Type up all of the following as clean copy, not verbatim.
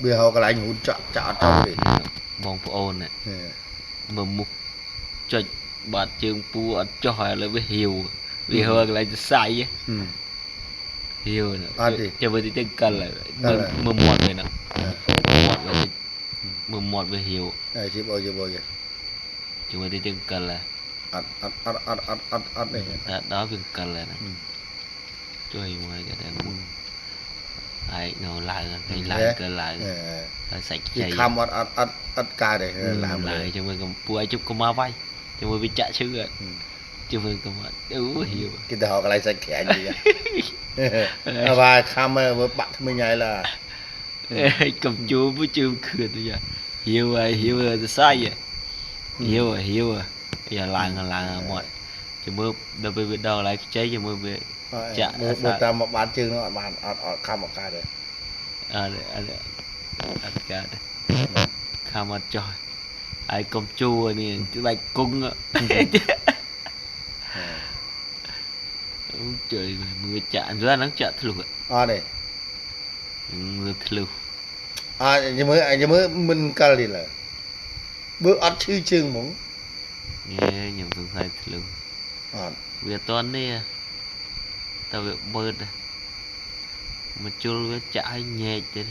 វាហៅកន្លែងហ៊ូនចាក់ចាក់អត់ចូលទេ បងប្អូនណាមើលមុខចុចបាត់ជើងពូអត់ចុះហើយឥឡូវវាហៀវវាហើកន្លែងសរសៃហៀវ អត់ទេ ចាំមើលតិចទៅកិលហើយមើលមើលមាត់វាហ្នឹងមាត់វាតិចមើលមាត់វាហៀវ អើជីបអើជីបអើ ចាំមើលតិចទៅកិលហើយ អត់អត់អត់អត់អត់អត់អត់នេះ តែដល់វាកិលហើយណាជួយមួយគេតែមុខហើយនៅឡើងឃើញឡើងកិលឡើងហើយសាច់ខ្ចី ខំអត់អត់អត់អត់កើតទេឡើង ឡើងចាំមើលកំពួរឲ្យជប់កុំមកវាយចាំមើលវាចាក់ឈឺចាំមើលកុំអត់អូហៀវ គេទៅហៅកន្លែងសាច់ក្រាញ់ទៀតអើបាទខំមើលបាក់ថ្មិញហើយឡា កំជូមួយជើងខឿនទៅយ៉ាហៀវហើយហៀវទៅសៃហៀវហៀវយ៉ាឡើងឡើងមាត់ចាំមើលដល់ពេលវាដល់កន្លែងខ្ចីចាំមើលវា ចាក់មើលតាមមកបានជើងនោះអត់បានអត់អត់ខំអត់កើតទេ អត់អត់អត់កើតខំអត់ចុះហើយកុំជួនេះបាច់គង់ជួយមើលចាក់អាហ្នឹងចាក់ធ្លុះ អត់ទេ មើលធ្លុះ អើមើលមើលមិនកិលទេឡើបើអត់ឈឺជើងហ្មង ញ៉េខ្ញុំសង្ស័យធ្លុះ អត់ វាអត់តនេះតែវាបឺតមកជុលវាចាក់ឲ្យញែកទៀត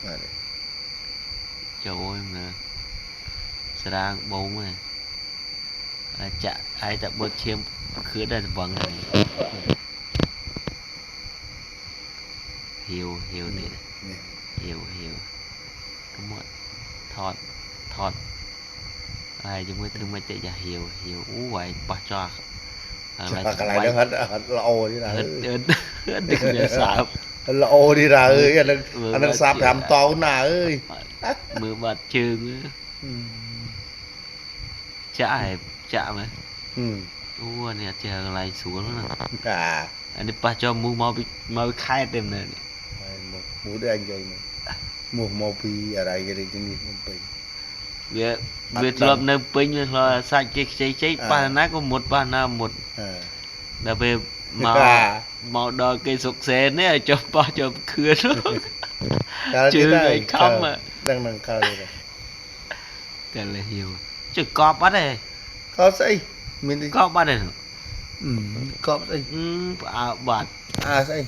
អត់ ចូលមើលស្រាងបូមហ្នឹងចាក់ឲ្យតែបឺតឈាមខឿនដែរវឹងហ្នឹងហៀវហៀវទៀតហៀវហៀវកុំមកថតថតហើយជាមួយធ្វើមិនតិចយ៉ាហៀវហៀវអូយប៉ះចោល កន្លែងហ្នឹងហត់ហត់ល្អទេណា ហត់ហត់ទឹកវាសាប ល្អទេណាអើយអានឹងអានឹងសាប5តោនណាអើយ មើលបាត់ជើងចាក់ហើយចាក់មើលអូនេះអត់ចេះកន្លែងស្រួលណា អា អានេះប៉ះចោលមូសមកពីមកខេតទេមែន ហើយមកមូសដែរអញនិយាយមកមូសមកពីអរិយរាជធានីភ្នំពេញ វាវាធ្លាប់នៅពេញវាធ្លាប់សាច់គេខ្ចីខ្ចីប៉ះណាក៏មុតប៉ះណាមុតដល់ពេលមកមកដល់គេសុកសេននេះឲ្យចុះប៉ះចុះខឿនជើងឲ្យខំ ដឹងនឹងកើតទេ តែលហៀវជើកប់អត់ទេ កប់ស្អីមាន កប់អត់ទេ កប់ស្អី ផ្អើបាត់ អើស្អី